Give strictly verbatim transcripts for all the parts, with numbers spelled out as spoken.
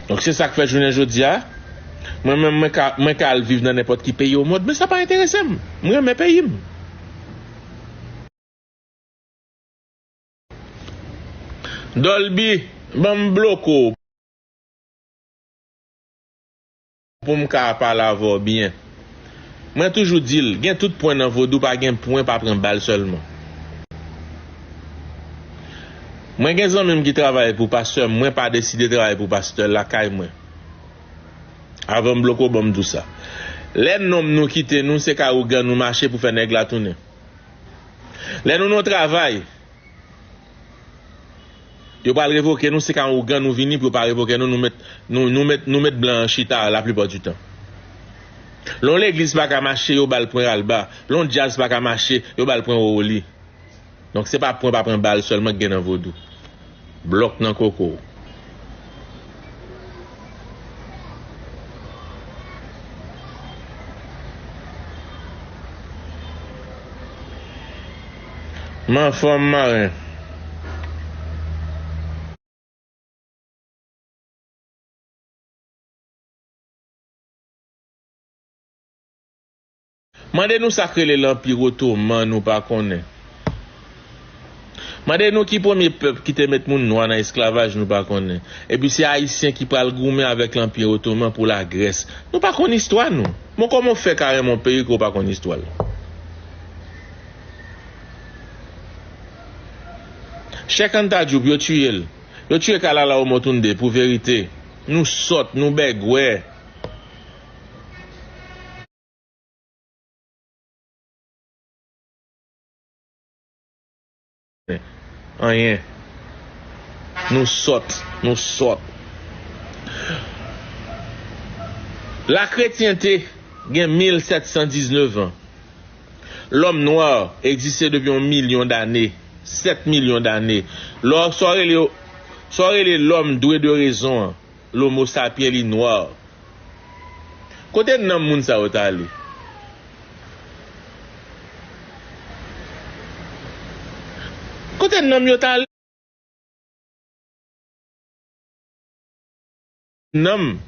Donk, se sa k fè jounen jodi a, mwen menm, mwen ka, mwen ka al viv nan nenpòt ki peyi o mond, men sa pa enterese m. Mwen renmen peyi m. Dolby, ban m bloko w pou m ka pale avè w byen. Mwen toujou di l, gen tout pwen nan vodou, pa gen pwen pa pran bal sèlman. Mwen gen zanmi m ki travay pou pastè, mwen pa deside travay pou pastè lakay mwen. Avan m bloko w, ban m di w sa. Lè nonm nou kite nou, se kay ougan nou mache pou fè nèg la tounen. Lè nou nan travay, yo pral revoke nou, se kay ougan nou vini pou yo pa revoke nou, nou met, nou, nou met, nou met blan an chita laplipa di tan. Lè yon legliz pa ka mache, yo ba l pwen ralba. Lè yon djaz pa ka mache, yo ba l pwen wowoli. Donk, se pa pwen pa pran bal sèlman ki gen nan vodou. Blòk nan koko w. M anfòm, maren. Mande nou sa k rele Lanpi Otoman, nou pa konnen. Mande nou ki premye pèp ki te met moun nwa nan esklavaj, nou pa konnen. Epi se Ayisyen ki pral goumen avèk Lanpi Otoman pou Lagrès. Nou pa konn istwa nou. Bon, kòman w fè ka renmen yon peyi ke w pa konn istwa l? Cheikh Anta Diop, yo tiye l. Yo tiye Kalala Omotunde pou verite. Nou sòt, nou bègwè. Anyen. Nou sòt, nou sòt. Lakretyente gen mil sèt san diznèf an. Lòm nwa egziste depi yon milyon dane, sèt milyon dane. Lò, sa w rele, sa w rele lòm dwe de rezon an, l'homo sapien, li nwa. Kote nanm moun sa yo t ale? Kote nanm yo t ale? Nanm,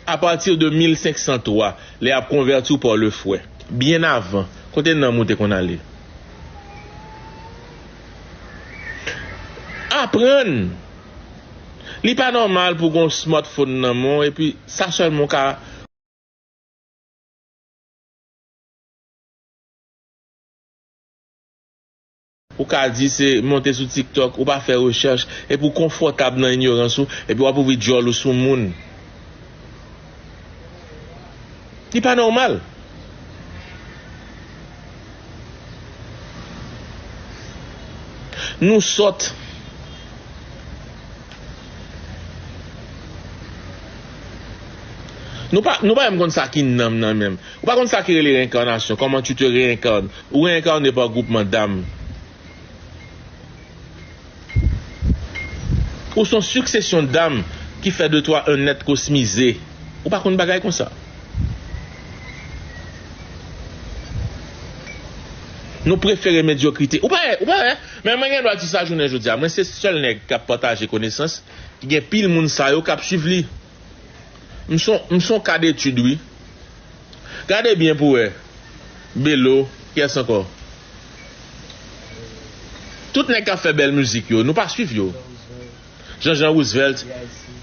apati de mil senk san twa, lè y ap konvèti w pa le fwè. Byen avan, kote nanm ou te konn ale? Aprann! Li pa nòmal pou gon smartphone nan men w, epi sa sèlman w ka Ou ka di se monte sou TikTok, ou pa fè rechèch, epi w konfòtab nan inyorans ou, epi w ap ouvri djòl ou sou moun. Li pa nòmal. Nou sòt. Nou pa, nou pa menm konn sa ki nanm nan menm. Ou pa konn sa ki rele reenkarnasyon, comment tu te réincarnes. Ou reenkane pa gwoupman dam. Ou se yon siksesyon dam ki fè de twa un être cosmisé. Ou pa konn bagay konsa. Nou prefere medyokrite. Ou pa wè, ou pa wè. Men mwen gen dwa di sa jounen jodi a. Mwen se sèl nèg k ap pataje konesans, ki gen pil moun sa yo k ap swiv li. M se yon, m se yon ka detid, wi. Gade byen pou wè. Belo, kiyès ankò? Tout nèg k ap fè bèl mizik yo, nou pa swiv yo. Jean Jean Roosevelt,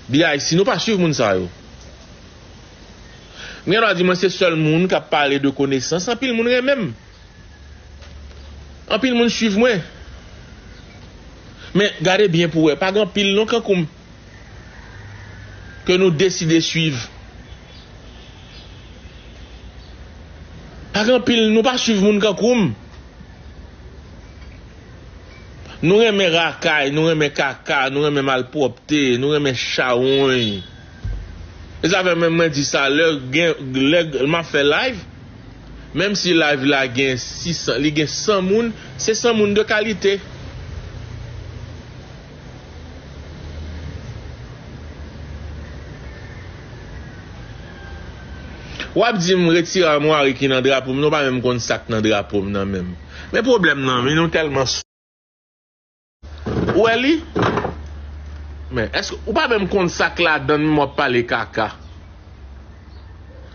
B I C, nou pa swiv moun sa yo. M gen dwa di mwen se sèl moun k ap pale de konesans, anpil moun renmen m. Anpil moun swiv mwen. Men gade byen pou wè, pa gen anpil non kankou m ke nou deside swiv. Pa gen anpil, nou pa swiv moun kankou m. Nou renmen rakay, nou renmen kaka, nou renmen malpwòpte, nou renmen chawony. E sa fè menm mwen di sa, lè gen, lè m ap fè live, menm si live la gen sis san, li gen san moun, se san moun de kalite. W ap di m retire amwari ki nan drapo m, nou pa menm konn sa k nan drapo m nan menm. Men pwoblèm nan, men nou tèlman Ou wè li? Men, èske ou pa menm konn sa k ladan l, menm w ap pale kaka?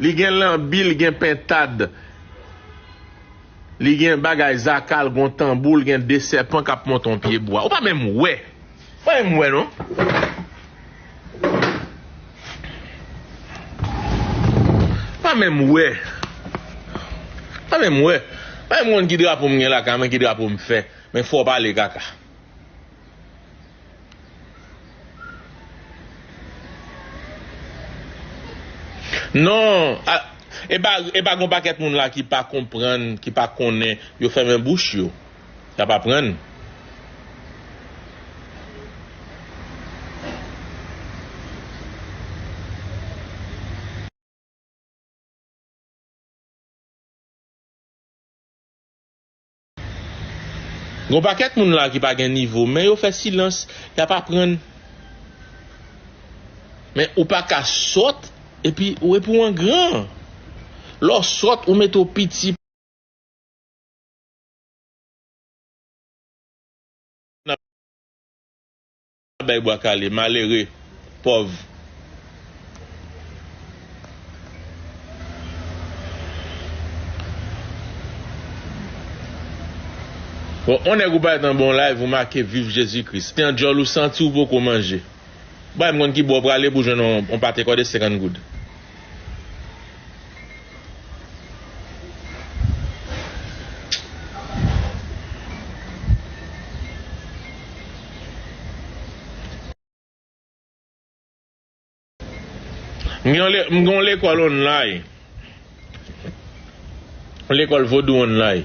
Li gen lanbi, li gen pentad, li gen bagay zakal, gon tanbou, li gen de sèpan k ap monte yon pye bwa. Ou pa menm wè. Ou pa menm wè, non. Ou pa menm wè. Ou pa menm wè. Ou pa menm konn ki drapo m gen lakay mwen, ki drapo m fè. Men fò w pale kaka. Non, a, e pa, e pa gon pakèt moun la ki pa konprann, ki pa konnen, yo fèmen bouch yo. Y ap aprann. Gon pakèt moun la ki pa gen nivo, men yo fè silans, y ap aprann. Men ou pa ka sòt, epi ou, epi w an gran. Lè w sòt, ou mete w piti. Bay bwa kale, malere, pòv. Bon, on nèg ou parèt anba yon live, ou make viv Jezi Kris. Te an djòl ou santi ou poko manje. Bay m konn ki bò w prale pou jwenn yon, yon pate kòde senkant goud. M gen yon le-, m gen yon lekòl online. Lekòl vodou online.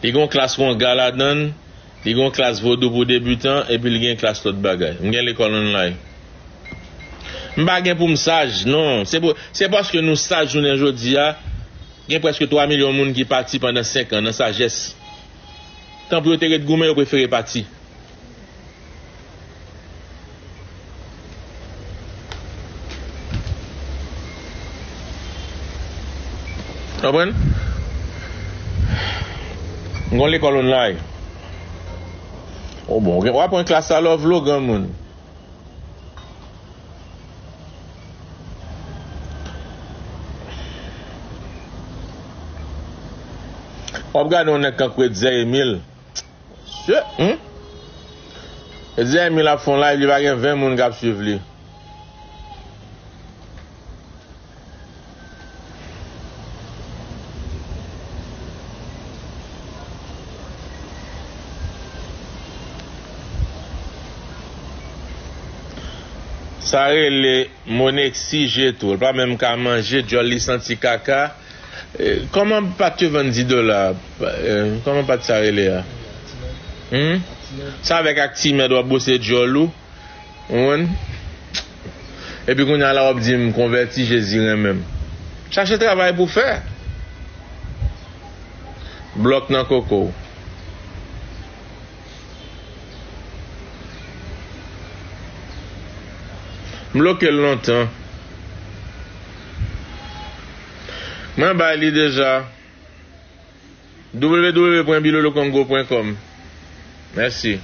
Li gen yon klas wanga ladan l, li gen yon klas vodou pou debitan, epi li gen klas lòt bagay. M gen lekòl online. M pa gen pou m saj, non. Se pou, se paske nou saj jounen jodi a, gen prèske twa milyon moun ki pati pandan senk an nan sajès. Tanpri yo te ret goumen, yo prefere pati. Konprann? M gon lekòl online. O bon, w ap pran klas sa lè w vle w granmoun. W ap gade yon nèg tankou Etzer Emile. Mesye, hmm? Etzer Emile ap fè yon live, li pa gen ven moun k ap swiv li. Sa rele moneksi je tou. L pa menm ka manje, djòl li santi kaka. Eh, kòman pat yo vann di dola? Eh, kòman pat sa rele a? Hmm? Sa avèk Actimed w ap bwose djòl ou. Ou konprann? Epi kounye a la w ap di m konvèti, Jezi renmen m. Chache travay pou fè. Blòk nan koko w. M bloke l lontan. Mwen bay li deja. W W W pwen bilolokongo pwen kòm. Mèsi.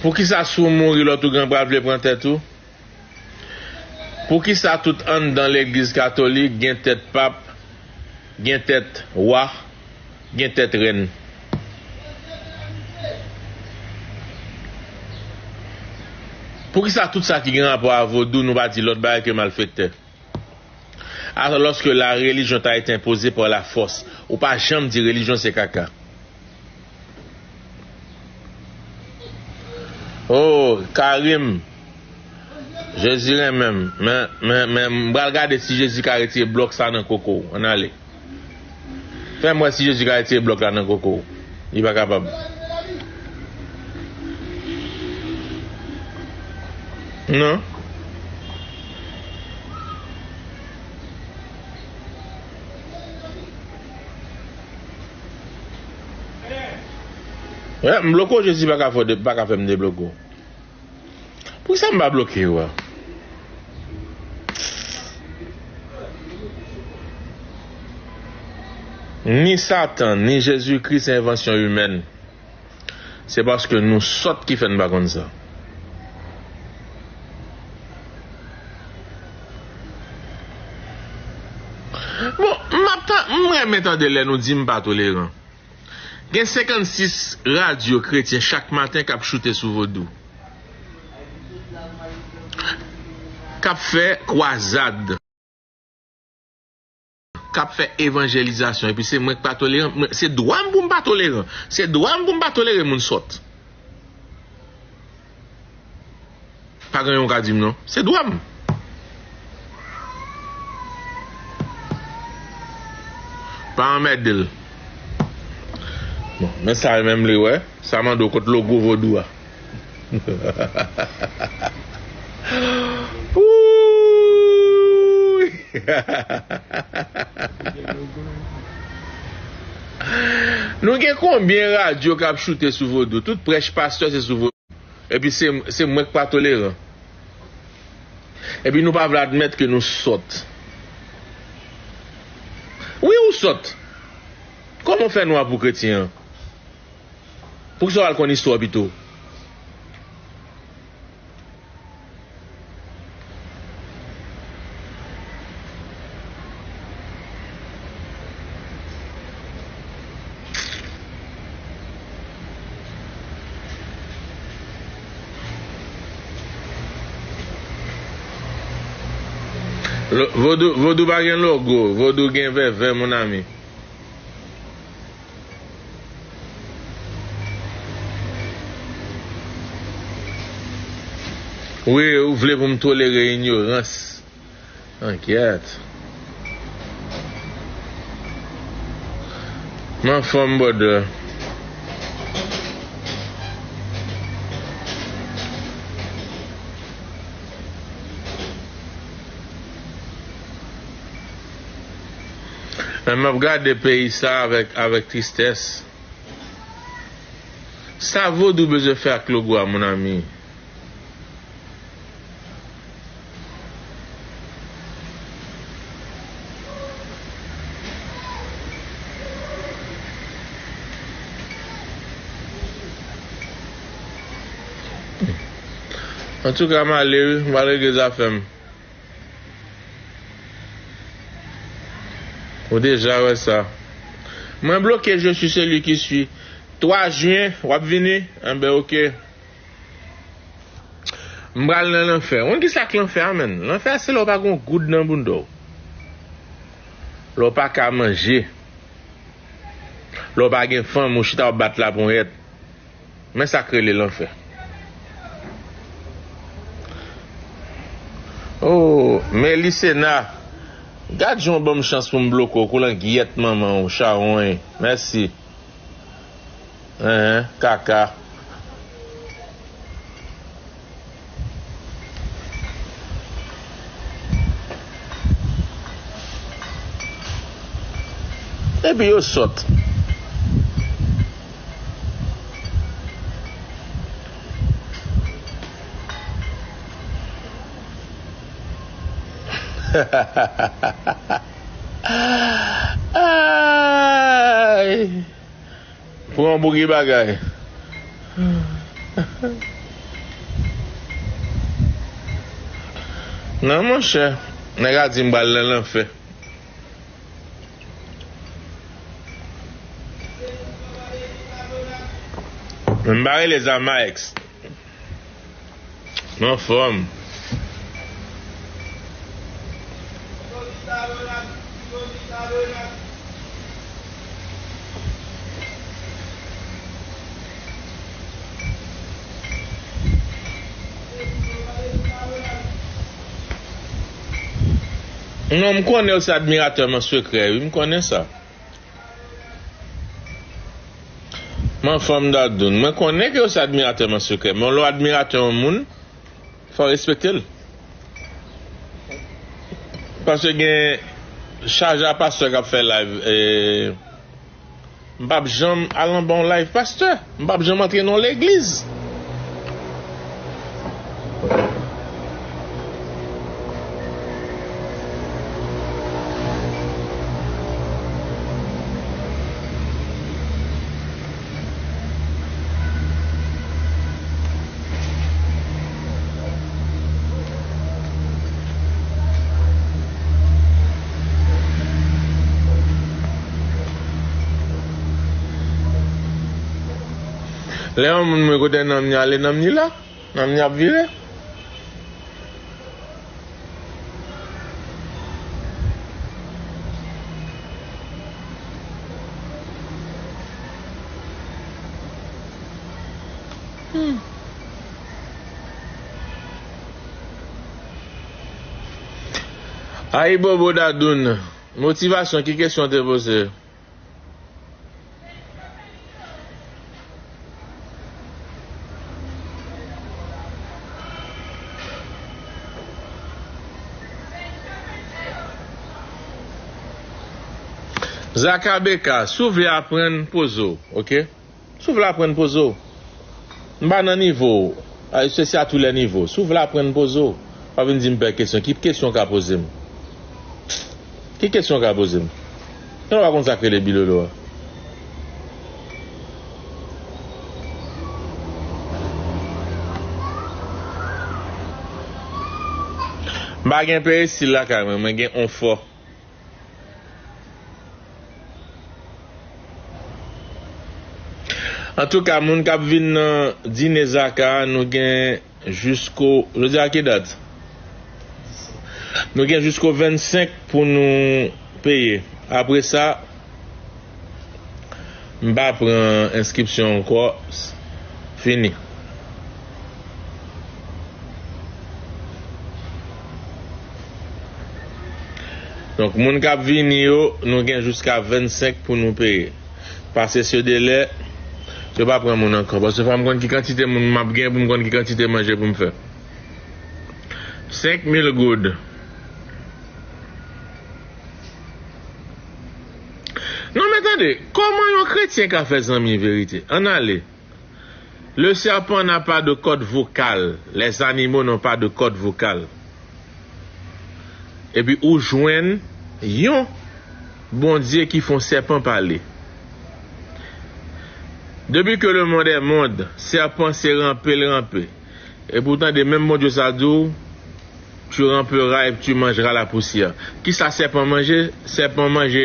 Poukisa si w mouri lòt ougan pral vle pran tèt ou? Poukisa tout anndan legliz katolik gen tèt pap, gen tèt wa, gen tèt rèn? Poukisa tout sa ki gen rapò a vodou, nou pa di lòt bagay ke malfektè? Alòske la religion t'a été imposée par la force. Ou pa janm di religion se kaka. Oh, Karim. Jezi renmen m. Men, men, men, m pral gade si Jezi ka retire blòk sa nan koko w. Ann ale. Fè m wè si Jezi ka retire blòk la nan koko w. Li pa kapab. Non. Wè, m bloke w, Jezi pa ka fè w de-, pa ka fè m debloke w. Poukisa m pa bloke w a? Ni Satan, ni Jezikri se envansyon imèn. Se paske nou sòt ki fè n pa konn sa. Bon, m ap ta-, m renmen tande lè nou di m pa toleran. Gen senkannsis radyo kretyen chak maten k ap choute sou vodou, k ap fè kwazad, k ap fè evanjelizasyon, epi se mwen k pa toleran. Mwen, se dwa m pou m pa toleran. Se dwa m pou m pa tolere moun sòt. Pa gen yon ka di m non. Se dwa m. Pa anmède l. Bon, men sa yo menm li wè. Sa mande w kot logo vodou a. Wouy! Nou gen konbyen radyo k ap choute sou vodou? Tout prèch pastè se sou vodou. Epi se, se mwen k pa toleran. Epi nou pa vle admèt ke nou sòt. Wi, ou sòt. Kòman w fè nwa pou kretyen an? Poukisa w al konn istwa pito? Lo-, vodou, vodou pa gen logo, vodou gen vèvè, mon ami. Wi, ou vle pou m tolere inyorans. Ankyèt. M anfòm, brother. Men m ap gade peyi sa avèk, avèk tristès. Sa vodou bezwen fè ak logo a, mon ami? Antouka, m ale wi, m al regle zafè m. Ou deja wè sa. Mwen bloke, je suis celui qui suit. Twa jen, w ap vini? Enben, oke. M pral nan lanfè. Ou konn ki sa k lanfè a, menn? Lanfè a se lè w pa gen yon goud nan bounda w. Lè w pa ka manje. Lè w pa gen fanm, ou chita w ap bat laponyèt. Men sa k rele lanfè. Oh, Melisena, gad jan w ban m chans pou m bloke w, koulangyèt manman w, chawony. Mèsi. Enhen, kaka. Epi yo sòt. Ay! Pran bougi bagay. Non, monchè. Nèg la di m pral nan lanfè. M pa rele Zamaex. M anfòm. Non, m konnen w se admiratè m an sekrè, wi, m konnen sa. M anfòm, Dadoun. Mwen konnen ke w se admiratè m an sekrè, men lè w admiratè yon moun, fò w respekte l. Paske gen chaja pastè k ap fè live, e, m p ap janm al anba yon live pastè. M p ap janm antre nan yon legliz. Lè yon moun mwen kote nanm ni ale, nanm ni la. Nanm ni ap vire. Hmm. Ayibobo Dadoun, motivasyon, ki kesyon w te poze? Zaka Beka, si w vle aprann, poze w, oke? Si w vle aprann, poze w. M pa nan nivo w. Ay, se, se a tou lè nivo. Si w vle aprann, poze w. Pa vin di m pè kesyon. Ki kesyon w ka poze m? Ki kesyon w ka poze m? Mwen pa konn sa k rele bilolo a. M pa gen peresil lakay mwen, mwen gen onfò. Antouka, moun k ap vin nan dine Zaka a, nou gen jisko, jodi a ki dat? Nou gen jisko vennsenk pou nou peye. Apre sa, m pa pran enskripsyon ankò. Fini. Donk, moun k ap vini yo, nou gen jiska vennsenk pou nou peye. Pase se delè, yo pa pran moun ankò. Paske fò m konn ki kantite moun m ap gen pou m konn ki kantite manje pou m fè. Senk mil goud. Non, men tande, kòman yon kretyen ka fè zanmi verite? Ann ale. Le serpent n'a pas de corde vocale. Les animaux n'ont pas de corde vocale. Epi ou jwenn yon Bondye ki fè yon sèpan pale. Depuis que le monde est monde, sèpan se ranpe l ranpe. Epi w tande menm Bondye sa di w, tu ramperas et tu mangeras la poussière. Kisa sèpan manje? Sèpan manje,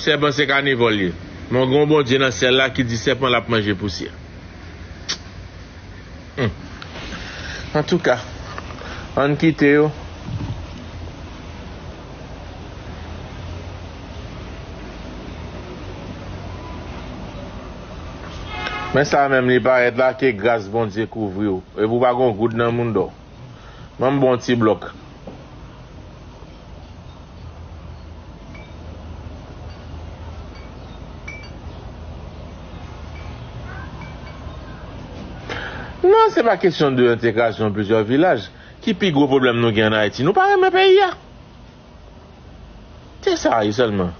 sèpan se kanivòl li ye. Men gen yon Bondye nan syèl la ki di sèpan l ap manje pousyè. Hmm. Antouka, ann kite yo. Men sa menm li parèt la, ke gras Bondye kouvri w. Epi w pa gen yon goud nan mouda w. Ban m ba w yon ti blòk. Non, se pa kesyon de entegrasyon plizyè vilaj. Ki pi gwo pwoblèm nou gen ann Ayiti? Nou pa renmen peyi a. Se sa a ye sèlman.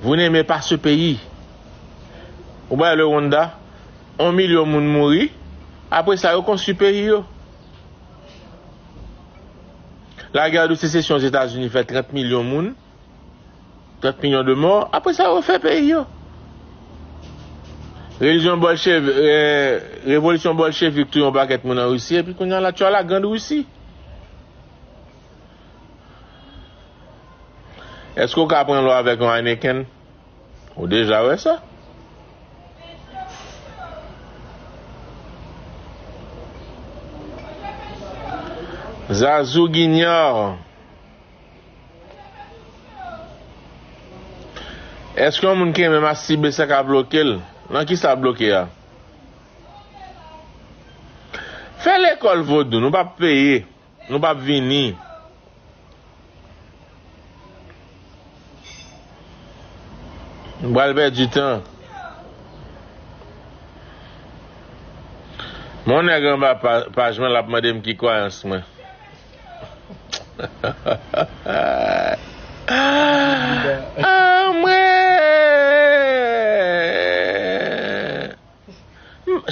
Vous n'aimez pas ce pays. Ou bay le Rwanda, yon milyon moun mouri, apre sa yo konstwi peyi yo. Lagè de Sesesyon Ozetazini fè trant milyon moun, trant milyon de mò, apre sa yo fè peyi yo. Revizyon bòlchev-, eh, revolisyon bòlchevik touye yon pakèt moun an Risi, epi kounye a la, tu as la Grande Russie. Èske w ka pran lò avèk yon Heineken? Ou deja wè sa? Zazou Ginyar. Èske yon moun ki renmen mastibe sa ka bloke l? Nan kisa bloke a? Fè lekòl vodou, nou p ap peye. Nou p ap vini. M pral pèdi tan. Mon nèg anba pa-, paj mwen, l ap mande m ki kwayans mwen. Ah, mwen!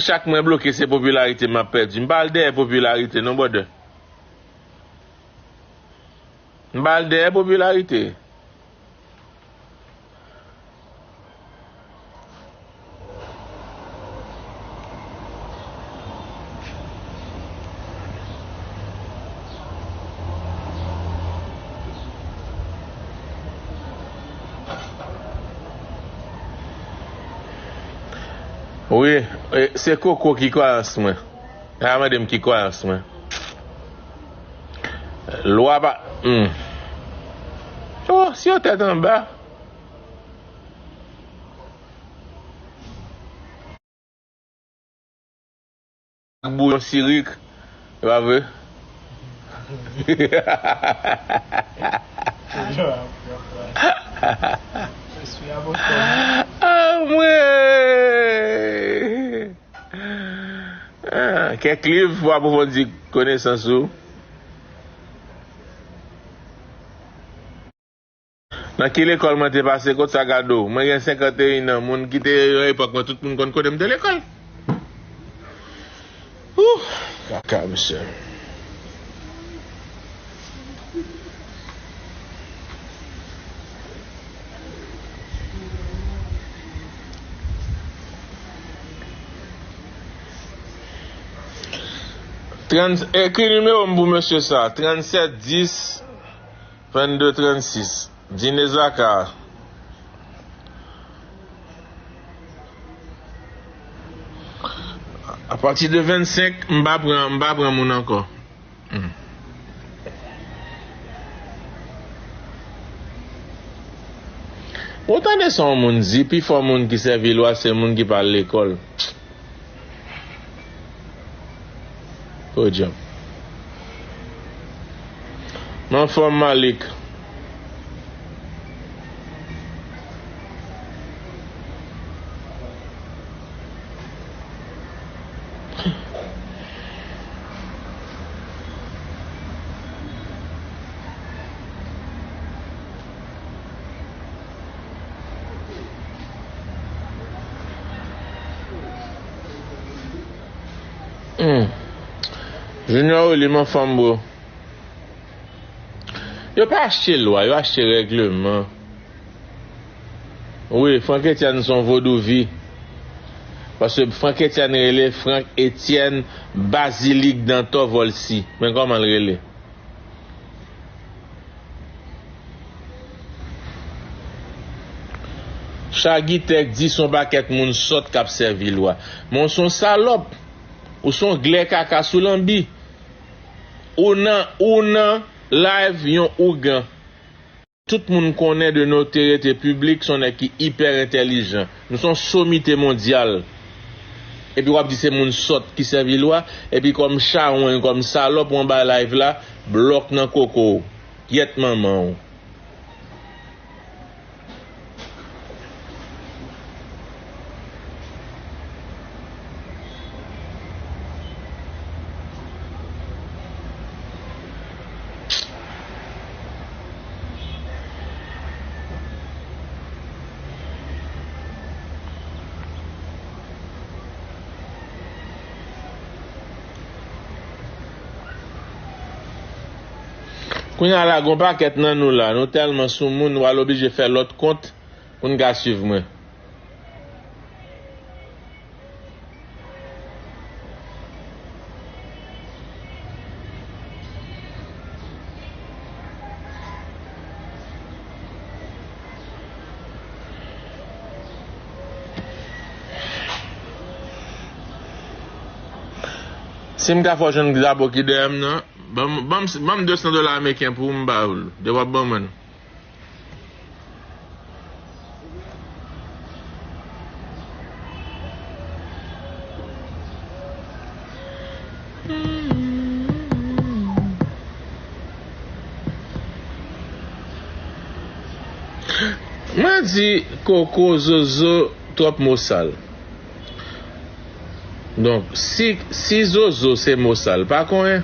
Chak mwen bloke, se popilarite m ap pèdi. M pa al dèyè popilarite non, brother. M pa al dèyè popilarite. Wi, e, se Koko ki kwayans mwen. A mande m ki kwayans mwen. Lwa pa. Hmm. Oh, si yo tèt anba. Ak bouyon sirik, e pa vre? Anmwe! Ah, kèk liv pou apwofondi konesans ou. Nan ki lekòl mwen te pase, kot sa gade w? Mwen gen senkanteyen an, moun ki te yon epòk mwen, tout moun konn kote m te lekòl. Ouh, kaka, mesye. Trann, ekri nimewo m pou mesye sa, trannsèt dis vennde trannsis. Dine Zaka. Apati de vennsenk, m pa pran, m pa pran moun ankò. Hmm. Ou tande sa yon moun di, pi fò moun ki sèvi lwa se moun ki pa al lekòl. Podyab. M anfòm, Malik. Hmm. Junior Willy, m anfòm, bro. Yo pa achte lwa, yo achte règleman. Wi, Frank Etienne se yon vodouvi. Paske Frank Etienne rele Frank Etienne Bazilik Dantò Vòlsi. Men kòman l rele? Chagitè di se yon pakèt moun sòt k ap sèvi lwa. Men w se yon salòp. Ou se yon glè kaka sou lanbi. Ou nan, ou nan live yon ougan. Tout moun konnen de notoriyete piblik, se yon nèg ki ipè entèlijan. Nou se yon somite mondyal. Epi w ap di se moun sòt ki sèvi lwa, epi kòm chawony, kòm salòp, w anba live la, blòk nan koko w. Gyèt manman w. Kounye a la, gon pakèt nan nou la, nou tèlman soumoun, nou al oblije fè lòt kont pou n ka swiv mwen. Si m ka fè w jwenn zabo ki dèyè m nan, ban m, ban m, ban m de san dola ameriken pou m ba ou l, de w ap ban mwen l. Mwen di koko, zozo, twòp mo sal. Donk, si, si zozo se mo sal, pa konyen.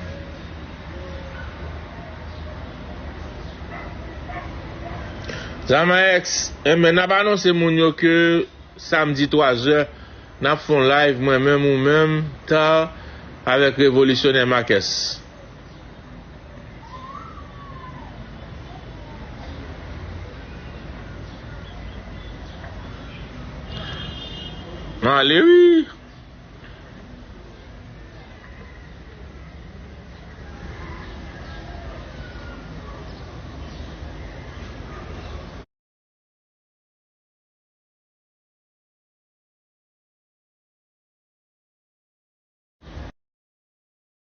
Zamaex, enben, n ap anonse moun yo ke samdi twa zè, n ap fè yon live, mwen menm, ou menm, Tar, avèk Revolisyonè Makès. M ale wi.